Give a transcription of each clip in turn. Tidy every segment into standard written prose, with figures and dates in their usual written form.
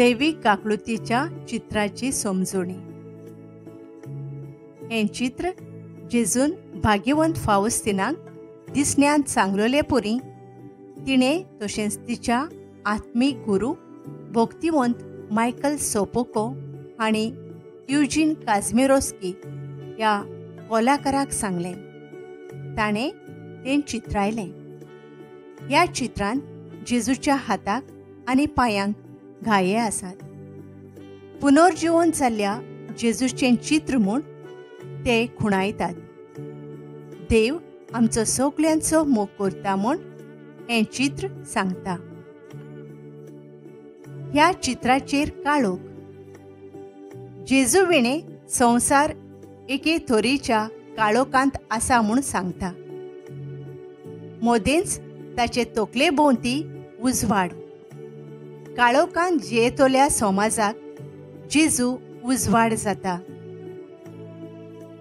दैवीक काकळुतीच्या चित्राची समजणी. हें चित्र जेजून भाग्यवंत फावस्तिनाक दिसण्यांत सांगलोले पुरी तिणें तशेंच तिच्या आत्मीक गुरू भक्तिवंत मायकल सोपोको हांणी युजीन काझमिरोस्की ह्या कलाकाराक सांगलें. ताणें तें चित्रायलें. ह्या चित्रांत जेजूच्या हाताक आनी पांयांक घाये आसात. पुनर्जिवन जाल्ल्या जेजूचें चित्र म्हूण ते खुणायतात. देव आमचो सगल्यांचो मोग करता म्हूण हें चित्र सांगता. ह्या चित्राचेर काळोख. जेजू विणें संवसार एके थोरीच्या काळोखांत आसा म्हूण सांगता. मदेंच ताचे तकले भोंवती उजवाड. काळोखांत जियेतल्या समाजाक जेजू उजवाड जाता.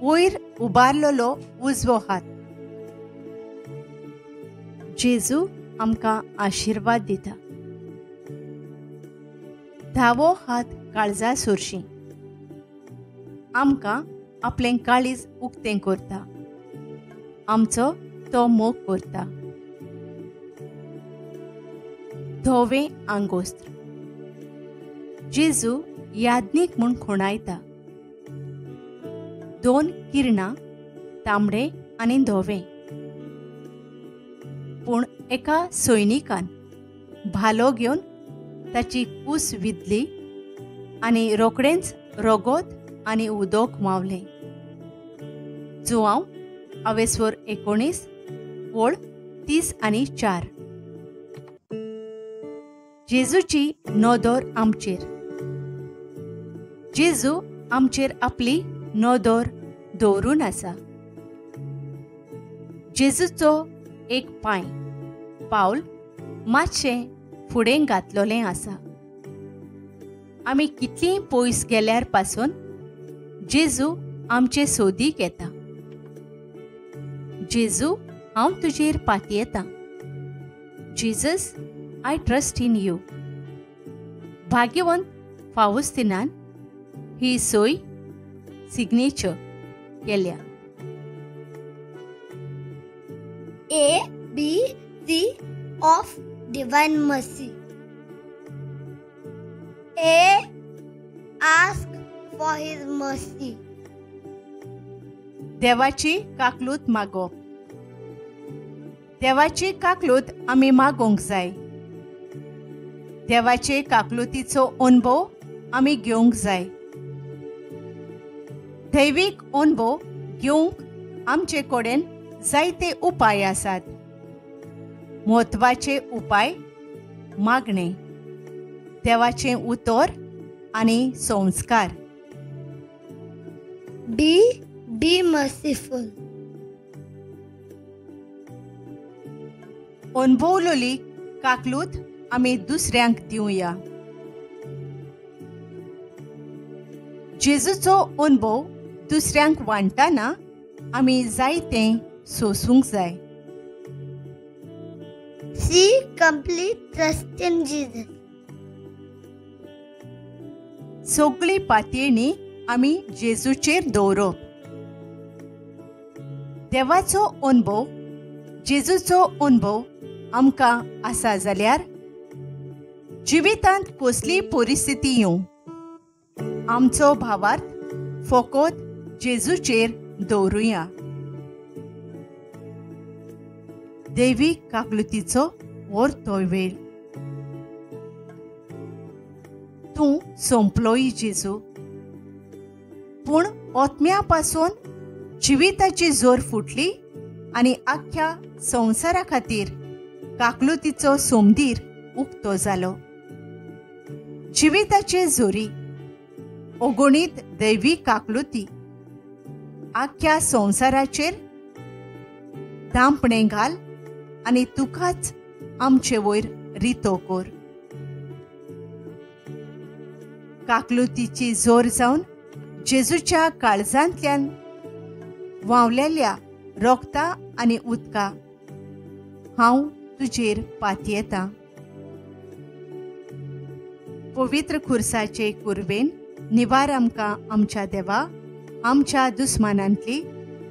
वयर उबारलेलो उजवो हात. जेजू आमकां आशिर्वाद दिता. धावो हात काळजा सोरशी आमकां आपलें काळीज उक्तें करता. आमचो तो मोग करता. धवें आंगोस्त्र. जेजू याज्ञीक म्हूण खुणायता. दोन किरणां, तांबडे आनी धवें. पूण एका सैनिकान भालो घेवन ताची कूस विधली आनी रोखडेंच रगत आनी उदक मावलें. जुआंव अवेस्वर 19 ओळ 30 आनी 4. जेजूची नदर आमचेर. जेजू आमचेर आपली नदर दवरून आसा. जेजूचो एक पांय पावल मातशें फुडें घातलोलें आसा. आमी कितलीं पयस गेल्यार पासून जेजू आमचे सोदीक येता. जेजू, हांव तुजेर पातयेतां. Jesus, I trust in you. भाग्यवंत फावस्तिनान ही सोय सिग्नेचर केल्या. A B C of Divine Mercy. A. Ask for His mercy. देवाची काकलूत मागप. देवाची काकलूत आमी मागोवंक जाय. देवाचे काकलुतीचो अणभव आमी घेवंक जाय. दैवीक अणभव घेवंक आमचे कडेन जायते उपाय आसात. म्हत्वाचे उपाय मागणें, देवाचें उतर आनी संस्कार. B. Be merciful. अणभवलोली काकलूत आमी दुसऱ्यांक दिवया. जेजूचो अणभव दुसऱ्यांक वांट्टना आमी जायतें सोसूंक जाय. C. Complete trust in Jesus. सगळी पातयेणी आमी जेजूचेर दवरप. देवाचो अणभव, जेजूचो अणभव आमकां आसा जाल्यार जिवितांत कसली परिस्थिती येवं, आमचो भावार्थ फकत जेजूचेर दवरुया. दैवीक काकलुतीचो वरतो वेळ. तूं सोंपलोय जेजू, पूण ओतम्या पासून जिविताची जोर फुटली आनी आख्ख्या संवसारा खातीर काकलुतीचो सोमदीर उक्तो जालो. जिविताचे जोरी अगणीत दैवी काकलुती आख्ख्या संवसाराचेर दांपणें घाल आनी तुकाच आमचे वयर रितो कर. काकलुतीची जोर जावन जेजूच्या काळजांतल्यान व्हांवलेल्या रोगता आनी उदका हांव तुजेर पातयेतां. पवित्र खुर्साचे कुर्वेन निवार आमकां आमच्या देवा, आमच्या दुस्मानांतली,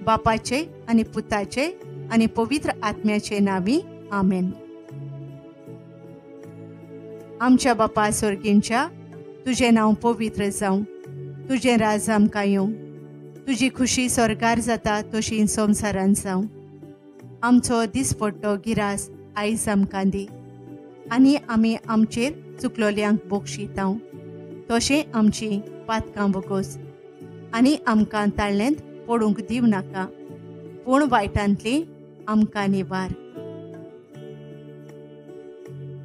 बापाचे आनी पुताचे आनी पवित्र आत्म्याचे नांवी, आमेन. आमच्या बापा सोर्गींच्या, तुजें नांव पवित्र जावं, तुजें राज आमकां येवं, तुजी खुशी स्वर्गार जाता तशी संवसारान जावं. आमचो दिसपट्टो गिरास आयज आमकां दी आनी आमी आमचेर चुकलोल्यांक बोगशितांव तशें आमची पातकां बोगोस आनी आमकां ताळ्ळेंत पडूंक दिवं नाका, पूण वायटांतली आमकां निवार.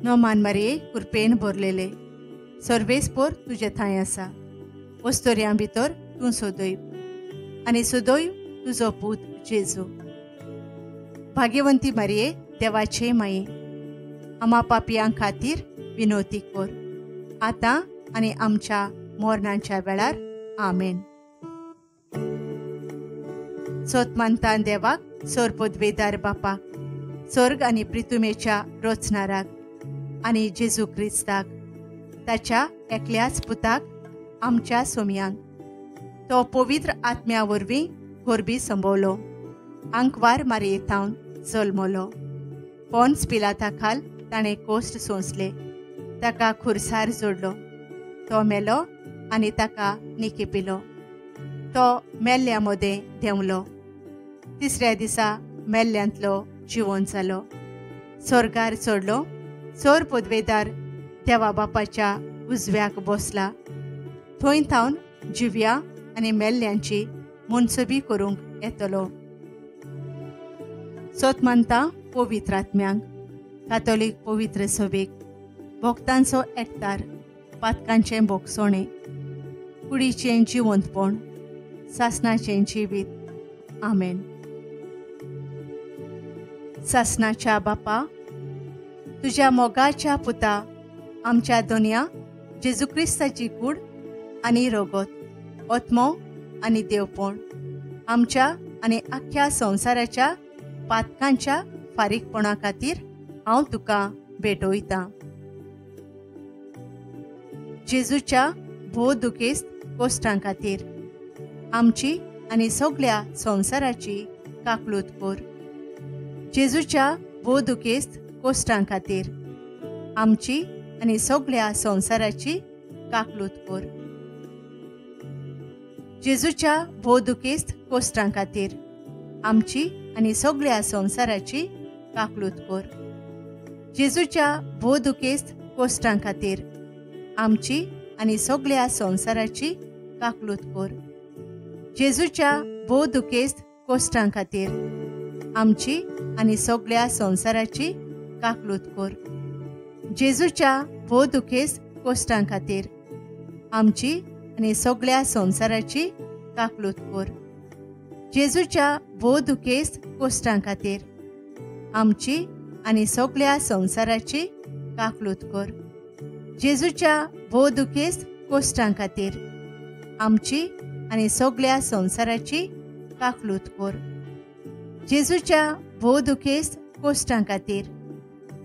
नोमान मारये कुरपेन भरलेले सर्वेस्पोर तुजे थंय आसा, वस्तोर्यां भितर तूं सोदय आनी सोदय तुजो पूत जेजू. भाग्यवंती मारये देवाचे माये, आमा पापयां खातीर विनोती कर, आतां आनी आमच्या मोरणाच्या वेळार, आमेन. सोतमानतान देवाक, सोरपदवेदार बापाक, स्वर्ग आनी प्रितुमेच्या रोचनाराक आनी जेजू क्रिस्ताक, ताच्या एकल्याच पुताक, आमच्या सोमयांक, तो पवित्र आत्म्या वरवीं गोरबी संभवलो, आंकवार मारयेथावन जल्मलो, पोन्स पिलाता खाल ताणें कोश्ट सोंसले, ताका खुर्सार जोडलो, तो मेलो आनी ताका निकेपिलो, तो मेल्ल्या मदें देंवलो, तिसऱ्या दिसा मेल्ल्यांतलो जिवन जालो, स्वर्गार चडलो, सोर पदवेदार देवा बापाच्या उजव्याक बसला, थंय थावन जिव्या आनी मेल्ल्यांची मनसबी करूंक येतलो. सोत मानता पवित्र आत्म्यांक, कातोलीक पवित्र सभेक, भक्तांचो एकतार, पातकांचें बोगसोणें, कुडीचें जिवंतपण, सासणाचें जिवीत, आमेन. सासणाच्या बापा, तुज्या मोगाच्या पुता आमच्या दोनया जेजू क्रिस्ताची कूड आनी रोगत, आत्मो आनी देवपण आमच्या आनी आख्ख्या संवसाराच्या पातकांच्या फारीकपणा खातीर हांव तुका भेटयतां. जेजूच्या भोव दुखेस्त कोश्टां खातीर आमची आनी सगळ्या संवसाराची काकलूत कर. जेजूच्या भोव दुखेस्त कोश्टां खातीर आमची आनी सगळ्या संवसाराची काकलूत कर. जेजूच्या भोव दुखेस्त कोश्टां खातीर आमची आनी सगळ्या संवसाराची काकलूत कर. जेजूच्या भोव दुखेस्त कोश्टां खातीर आमची आनी सगळ्या संवसाराची काकलूत कर. जेजूच्या भोव दुखेस्त कोश्टां खातीर आमची आनी सगळ्या संवसाराची काकलूत कर. जेजूच्या भोव दुखेस्त कोश्टां खातीर आमची आनी सगळ्या संवसाराची काकलूत कर. जेजूच्या भोव दुखेस्त कोश्टां खातीर आमची आनी सगळ्या संवसाराची काकलूत कर. जेजूच्या भोव दुखेस्त कोश्टां खातीर आमची आनी सगळ्या संवसाराची काकलूत कर. जेजूच्या भोव दुखेस्त कोश्टां खातीर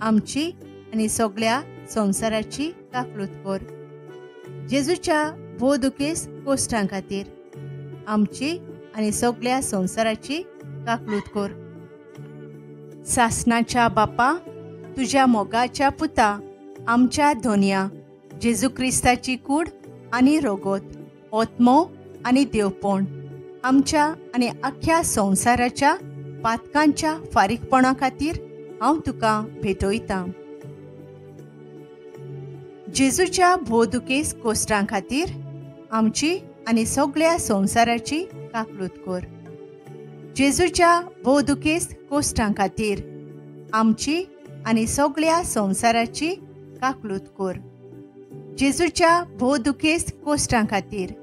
आमची आनी सगळ्या संवसाराची काकलूत कर. जेजूच्या भोव दुखेस्त कोश्टां खातीर आमची आनी सगळ्या संवसाराची काकलूत कर. सासणाच्या बापा, तुज्या मोगाच्या पुता आमच्या धोनया जेजू क्रिस्ताची कूड आनी रोगोत, ओत्मो आनी देवपण आमच्या आनी आख्ख्या संवसाराच्या पातकांच्या फारीकपणा खातीर हांव तुका भेटयतां. जेजूच्या भोव दुखेस्त कोश्टां खातीर आमची आनी सगळ्या संवसाराची काकलूत कर. जेजूच्या भोव दुखेस्त कोश्टां खातीर आमची आनी सगळ्या संवसाराची काकलूत कर. जेजूच्या भोव दुखेस्त कोश्टां खातीर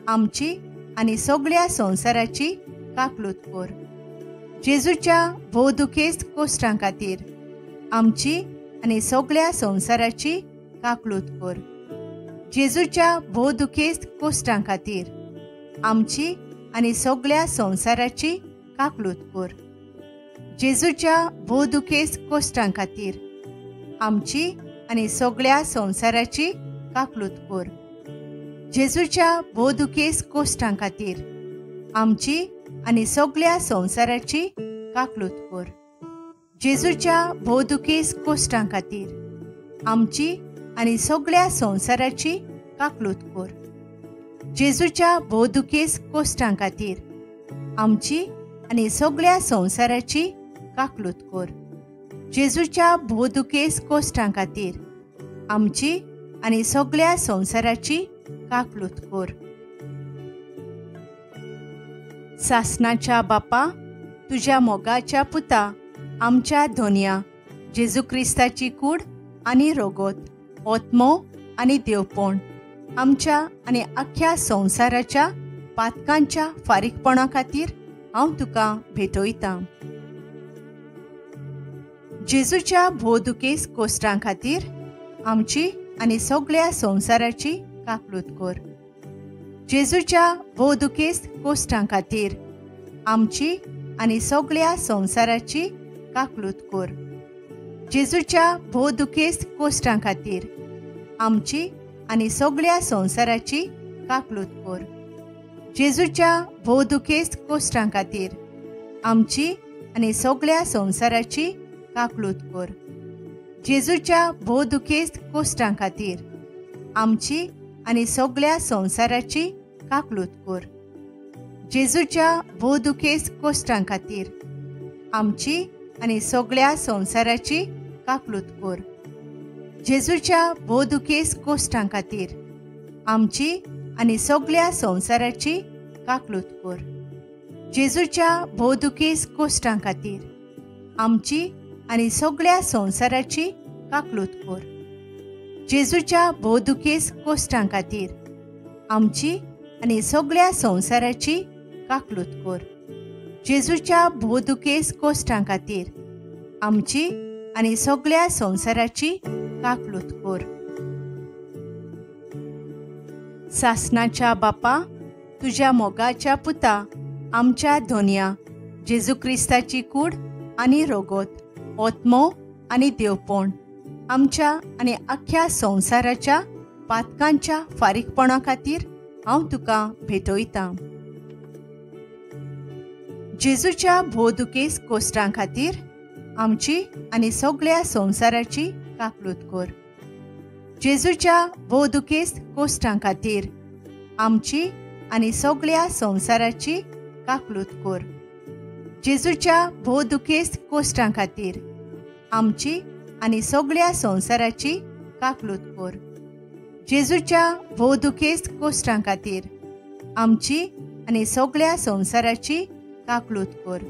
आमची आनी सगळ्या संवसाराची काकलूत कर. जेजूच्या भोव दुखेस्त कोश्टां खातीर आमची आनी सगळ्या संवसाराची काकलूत कर. जेजूच्या भोव दुखेस्त कोश्टां खातीर आमची आनी सगळ्या संवसाराची काकलूत कर. जेजूच्या भोव दुखेस्त कोश्टां खातीर आमची आनी सगळ्या संवसाराची काकलूत कर. जेजूच्या भोवदुखेस कोश्टां खातीर आमची आनी सगळ्या संवसाराची काकलूत कर. जेजूच्या भोवदुखेस कोश्टां खातीर आमची आनी सगळ्या संवसाराची काकलूत कर. जेजूच्या भोवदुखेस कोश्टां खातीर आमची आनी सगळ्या संवसाराची काकलूत कर. जेजूच्या भोवदुखेस कोश्टां खातीर आमची आनी सगळ्या संवसाराची काकलूत कर. सासनाच्या बापा, तुज्या मोगाच्या पुता आमच्या धोनया जेजू क्रिस्ताची कूड आनी रोगोत, ओत्मो आनी देवपण आमच्या आनी आख्ख्या संवसाराच्या पातकांच्या फारीकपणा खातीर हांव तुका भेटयतां. जेजूच्या भोवदुखेस कोश्टां खातीर आमची आनी सगळ्या संवसाराची काकलूत कर. जेजूच्या भोवदुखेस कोश्टां खातीर आमची आनी सगळ्या संवसाराची काकलूत कर. जेजूच्या भोवदुखेस कोश्टां खातीर आमची आनी सगळ्या संवसाराची काकलूत कर. जेजूच्या भोवदुखेस कोश्टां खातीर आमची आनी सगळ्या संवसाराची काकलूत कर. जेजूच्या भोवदुखेस कोश्टां खातीर आमची आनी सगळ्या संवसाराची काकलूत कर. जेजूच्या भोवदुखेस कोश्टां खातीर आमची आनी सगळ्या संवसाराची काकलूत कर. जेजूच्या भोवदुखेस कोश्टां खातीर आमची आनी सगळ्या संवसाराची काकलूत कर. जेजूच्या भोवदुखेस कोश्टां खातीर आमची आनी सगळ्या संवसाराची काकलूत कर. जेजूच्या भोवदुखेस कोश्टां खातीर आमची आनी सगळ्या संवसाराची काकलूत कर. जेजूच्या भोवदुखेस कोश्टां खातीर आमची आनी सगळ्या संवसाराची काकलूत कर. सासनाच्या बापा, तुज्या मोगाच्या पुता आमच्या धोनया जेजू क्रिस्ताची कूड आनी रोगोत, ओत्मो आनी देवपण आमच्या आनी आख्ख्या संवसाराच्या पातकांच्या फारीकपणा खातीर हांव तुका भेटयतां. जेजूच्या भोवदुखेस कोश्टां खातीर आमची आनी सगळ्या संवसाराची काकलूत कर. जेजूच्या भोवदुखेस कोश्टां खातीर आमची आनी सगळ्या संवसाराची काकलूत कर. जेजूच्या भोवदुखेस कोश्टां खातीर आमची आनी सगळ्या संवसाराची काकलूत कर. जेजूच्या भोवदुखेस कोश्टां खातीर आमची आनी सगळ्या संवसाराची काकलूत कर.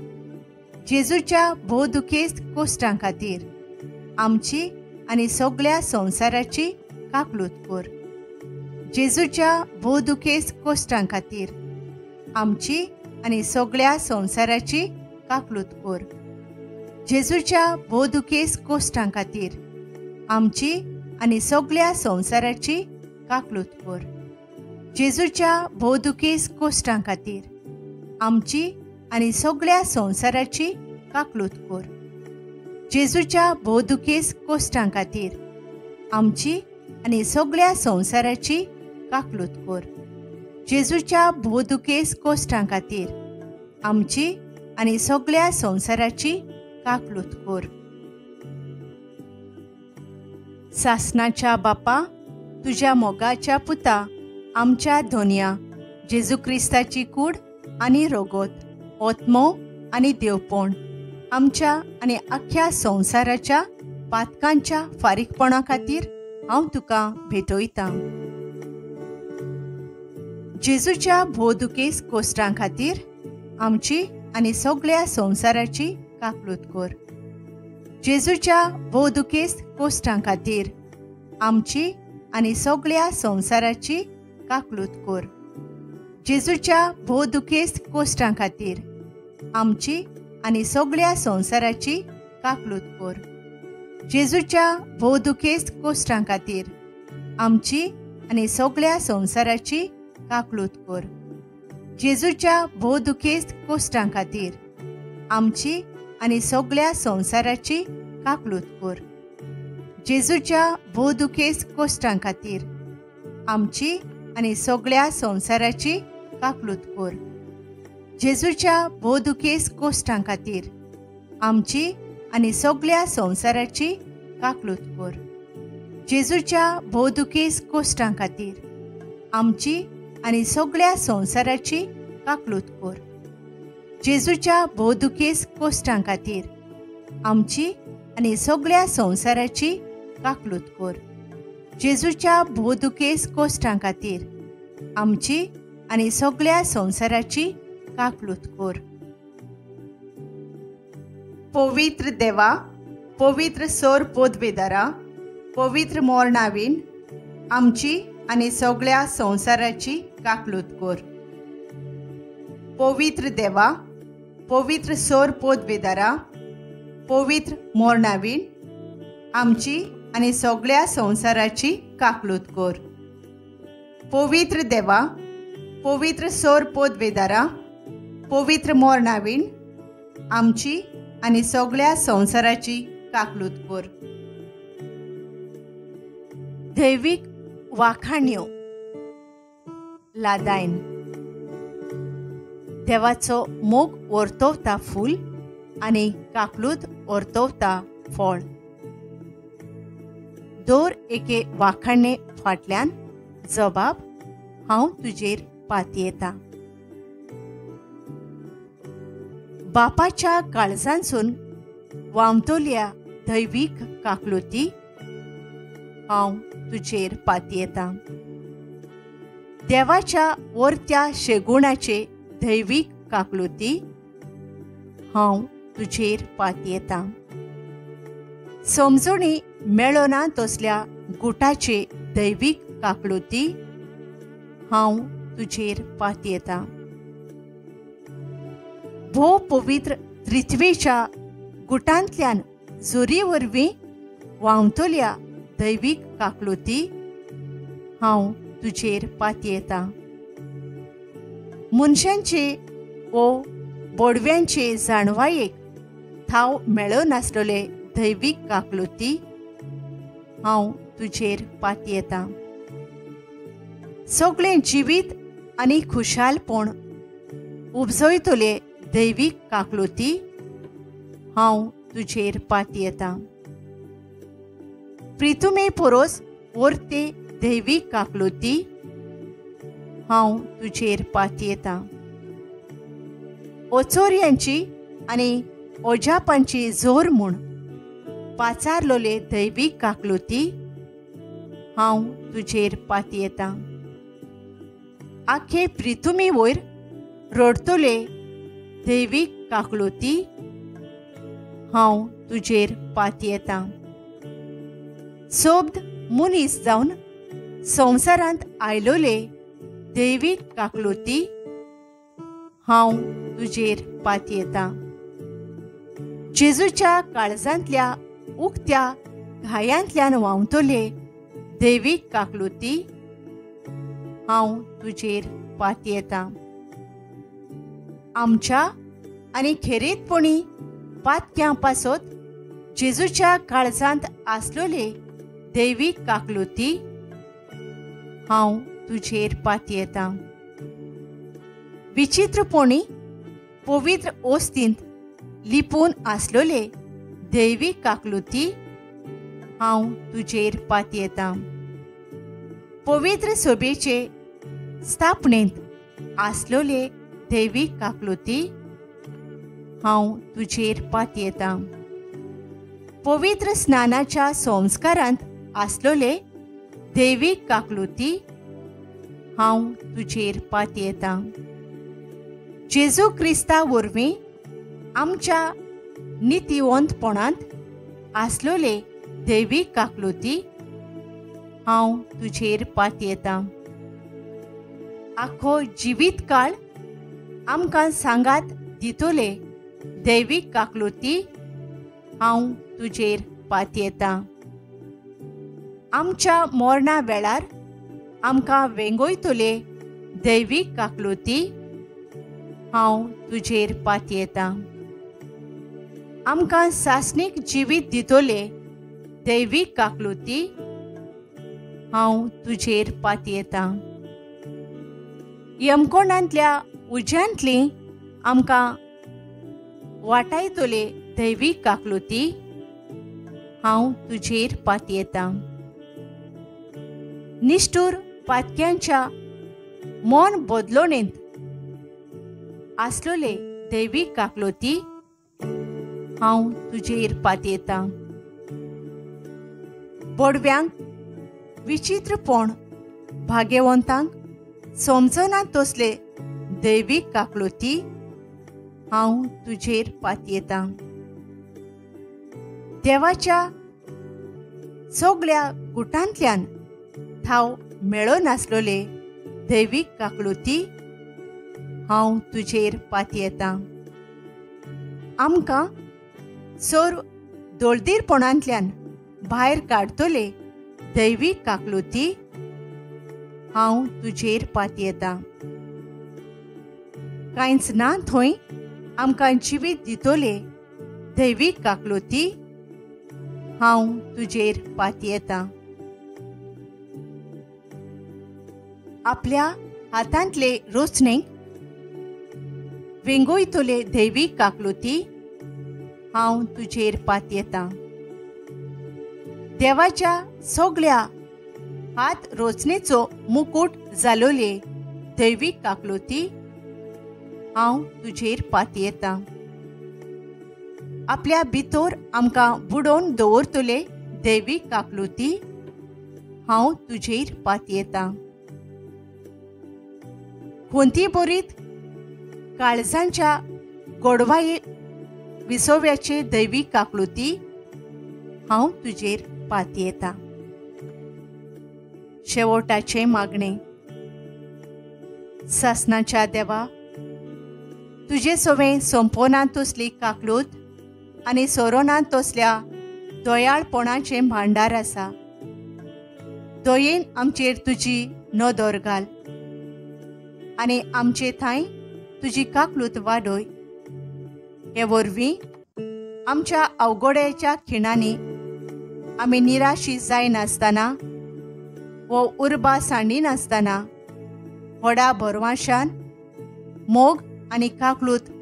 जेजूच्या भोवदुखेस कोश्टां खातीर आमची आनी सगळ्या संवसाराची काकलूत कर. जेजूच्या भोवदुखेस कोश्टां खातीर आमची आनी सगळ्या संवसाराची काकलूत कर. जेजूच्या भोवदुखेस कोश्टां खातीर आमची आनी सगळ्या संवसाराची काकलूत कर. जेजूच्या भोवदुखेस कोश्टां खातीर आमची आनी सगळ्या संवसाराची काकलूत कर. जेजूच्या भोवदुखेस कोश्टां खातीर आमची आनी सगळ्या संवसाराची काकलूत कर. जेजूच्या भोवदुखेस कोश्टां खातीर आमची आनी सगळ्या संवसाराची काकलूत कर. सासनाच्या बापा, तुज्या मोगाच्या पुता आमच्या धोनया जेजू क्रिस्ताची कूड आनी रोगोत, ओत्मो आनी देवपण आमच्या आनी आख्ख्या संवसाराच्या पातकांच्या फारीकपणा खातीर हांव तुका भेटयतां. जेजूच्या भोवदुखेस कोश्टां खातीर आमची आनी सगळ्या संवसाराची काकलूत कर. जेजूच्या भोवदुखेस कोश्टां खातीर आमची आनी सगळ्या संवसाराची काकलूत कर. जेजूच्या भोवदुखेस कोश्टां खातीर आमची आनी सगळ्या संवसाराची काकलूत कर. जेजूच्या भोवदुखेस कोश्टां खातीर आमची आनी सगळ्या संवसाराची काकलूत कर. जेजूच्या भोवदुखेस कोश्टां खातीर आमची आनी सगळ्या संवसाराची काकलूत कर. जेजूच्या भोवदुखेस कोश्टां खातीर आमची आनी सगळ्या संवसाराची काकलूत कोर. जेजूच्या भोव दुखेस्त कोश्टां खातीर आमची आनी सगळ्या संवसाराची काकलूत कोर. जेजूच्या भोव दुखेस्त कोश्टां खातीर आमची आनी सगळ्या संवसाराची काकलूत कोर. जेजूच्या भोव दुखेस्त कोश्टां खातीर आमची आनी सगळ्या संवसाराची काकलूत कोर. जेजूच्या भोव दुखेस्त कोश्टां खातीर आमची आनी सगळ्या संवसाराची काकलूत कोर. पवित्र देवा, पवित्र सोर पोदवेदारा, पवित्र मोरणावीन आमची आनी सगळ्या संवसाराची काकलूत कोर. पवित्र देवा, पवित्र सोर पोदवेदारा, पवित्र मोरणावीन आमची आनी सगळ्या संवसाराची काकलूत कोर. पवित्र देवा, पवित्र सोर पोदवेदारा, पवित्र मोरणावीन आमची आनी सगळ्या संवसाराची काकलूत कोर. दैवीक वाखाण्यो. लादायन. देवाचो मोग वर्तवता फूल आनी काकलूत वर्तवता फळ. दर एके वाखाणे फाटल्यान जबाब हांव तुजेर पातयेता. बापाच्या काळजांसून वामतोल्या दैवीक काकलुती हांव तुजेर पातयेता. देवाच्या वरत्या शेगुणाचे दैवीक काकलुती हांव तुजेर पातयेता. समजणी मेळना तसल्या गुटाचे दैवीक काकलुती हांव तुजेर पातयेता. भोव पवित्र त्रित्वेच्या गुटांतल्यान जोरी वरवीं व्हांवतल्या दैवीक काकलुती हांव तुजेर पातयेता. मनशांचे वो बोडव्यांचे जाणवायेक थाव मेळनासलेले दैवीक काकलुती हांव तुजेर पातयेता. सगळें जिवीत आनी खुशालपण उपजयतले दैवीक काकलुती हांव तुजेर पातयेता. प्रितुमे पोरोस वरते दैवीक काकलुती हांव तुजेर पातयेता. ओचोरयांची आनी ओजापांची जोर म्हूण पाचारलोले दैवीक काकलुती हांव तुजेर पातयेता. आखे प्रितुमी वयर रडतले दैवीक काकलुती हांव तुजेर पातयेता. सोब्द मनीस जावन संवसारांत आयलोले दैवीक काकलुती हांव तुजेर पातयेता. जेजूच्या काळजांतल्या उक्त्या घायांतल्यान व्हांवतले दैवीक काकलुती हांव तुजेर पातयेता. आमच्या आनी खेरीतपणी पातक्यां पासत जेजूच्या काळजांत आसलोले दैवीक काकलुती हांव तुजेर पातयेता. विचित्रपणी पवित्र ओस्तींत लिपून आसलोले दैवीक काकलुती हांव तुजेर पातयेता. पवित्र सोबेचे स्थापनेंत आसलोले दैवीक काकलुती हांव तुजेर पातयेता. पवित्र स्नानाच्या संस्कारांत आसलोले दैवीक काकलुती हांव तुजेर पातयेता. जेजू क्रिस्ता वरवीं आमच्या नितीवंतपणांत आसलोले दैवीक काकलुती हांव तुजेर पातयेता. आखो जिवीत काळ आमकां सांगात दितोले दैवीक काकलुती हांव तुजेर पातयेता. आमच्या मरणा वेळार आमकां वेंगयतले दैवीक काकलुती हांव तुजेर पातयेता. आमकां सासणीक जिवीत दितले दैवीक काकलुती हांव तुजेर पातयेतां. यमकोणांतल्या उज्यांतली आमकां वाटायतले दैवीक काकलुती, हांव तुजेर पातयेतां. निश्ठूर पातक्यांच्या मन बदलोणेंत आसलोले दैवीक काकलुती, हांव तुजेर पातयेतां. बोडव्यांक विचित्रपण भाग्यवंतांक समजना तसले दैवीक काकलुती, हांव तुजेर पातयेतां. देवाच्या सगळ्या गुटांतल्यान थाव मेळनासलोले दैवीक काकलुती, हांव तुजेर पातयेतां. आमकां सर्व दोळदीरपणांतल्यान भायर काडटले दैवीक काकलुती, हांव तुजेर पातयेतां. कांयच ना थंय आमकां जिवीत दितले दैवीक काकलुती, हांव तुजेर पातयेतां. आपल्या हातांतले रोचणेक वेंगोयतले दैवीक काकलुती, हांव तुजेर पातयेतां. देवाच्या सगळ्या हात रोचणेचो मुकूट जालोले दैवीक काकलुती, हांव तुजेर पातयेतां. आपल्या भितर आमकां बुडोवन दवरतले दैवीक काकलुती, हांव तुजेर पातयेतां. कोणती बरीत काळजांच्या गोडवाये विसोव्याचे दैवीक काकलुती, हांव तुजेर पातयेतां. शेवटाचें मागणें. सासणाच्या देवा, तुजे सवें सोंपोना तसली काकलूत आनी सोरोना तसल्या दयाळपणाचें भांडार आसा. दयेन आमचेर तुजी नदर घाल आनी आमचे थांय तुजी काकलूत वाडय. हे वरवीं आमच्या अवघड्याच्या खिणांनी आमी निराशी जायनासतना वो उर्बा सांडिनासतना व्हडा भरवाशान मोग आनी काकलूत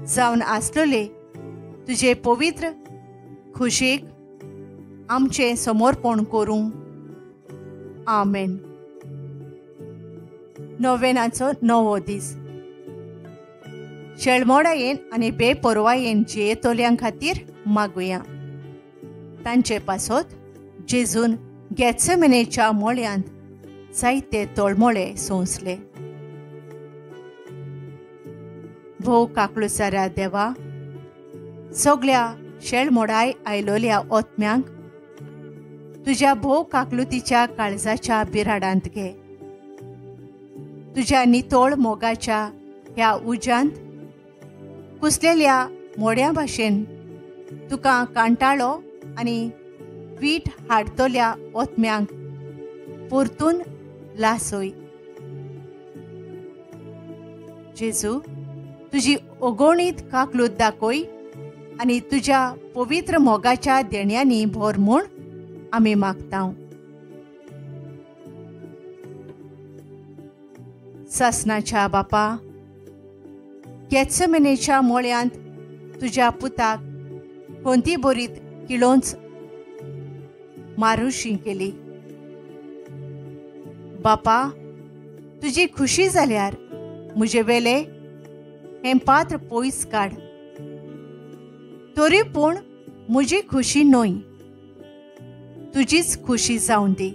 जावन आसलेले तुजे पवित्र खुशीक आमचें समर्पण करूं. आमेन. नोवेनाचो नवो दीस. शेळमोडायेन आनी बेपर्वायेन जियेतोल्यां खातीर मागुया. तांचे पासत जेजून गेत्सेमनेच्या मोळ्यांत जायते तळमोळे सोंसले. भोव काकलुसारा देवा, सगळ्या शेळमोडाय आयलोल्या ओत्म्यांक तुज्या भोव काकलुतीच्या काळजाच्या बिराडांत घे. तुज्या नितोळ मोगाच्या ह्या उज्यांत कुसलेल्या मोड्या भाशेन तुका कांटाळो आनी वीट हाडतल्या ओत्म्यांक परतून लासय. जेजू, तुजी अगणीत काकलूत दाखय आनी तुज्या पवित्र मोगाच्या देण्यांनी भर म्हूण आमी मागता. सासणाच्या बापा, गेत्सेमनेच्या मोळ्यांत तुज्या पुताक कोणती बरीत किळोंच मारुशी केली. बापा, तुजी खुशी जाल्यार म्हजे वेले हें पात्र पयस काड, तरी पूण म्हजी खुशी न्हय, तुजीच खुशी जावन दी.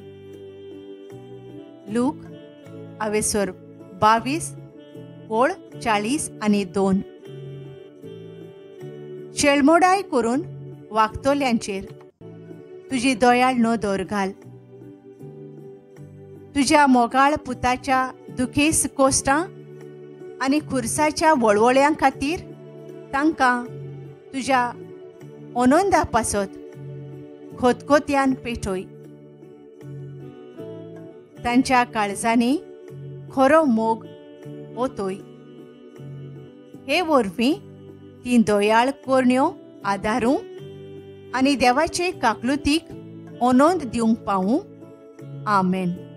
लूक आवेसर 22 ओळ 40 आनी 2. शेळमोडाय करून वागतल्यांचेर तुजी दयाळ नदर घाल. तुज्या मोगाळ पुताच्या दुखेस कोश्टां आनी खुर्साच्या वळवळ्यां खातीर तांकां तुज्या अनंदा पासत खोतखोत्यान पेटय. तांच्या काळजांनी खरो मोग ओतय. हे वरवीं तीं दयाळ करण्यो आदारूं आनी देवाचे काकलुतीक अनंद दिवंक पावूं. आमेन.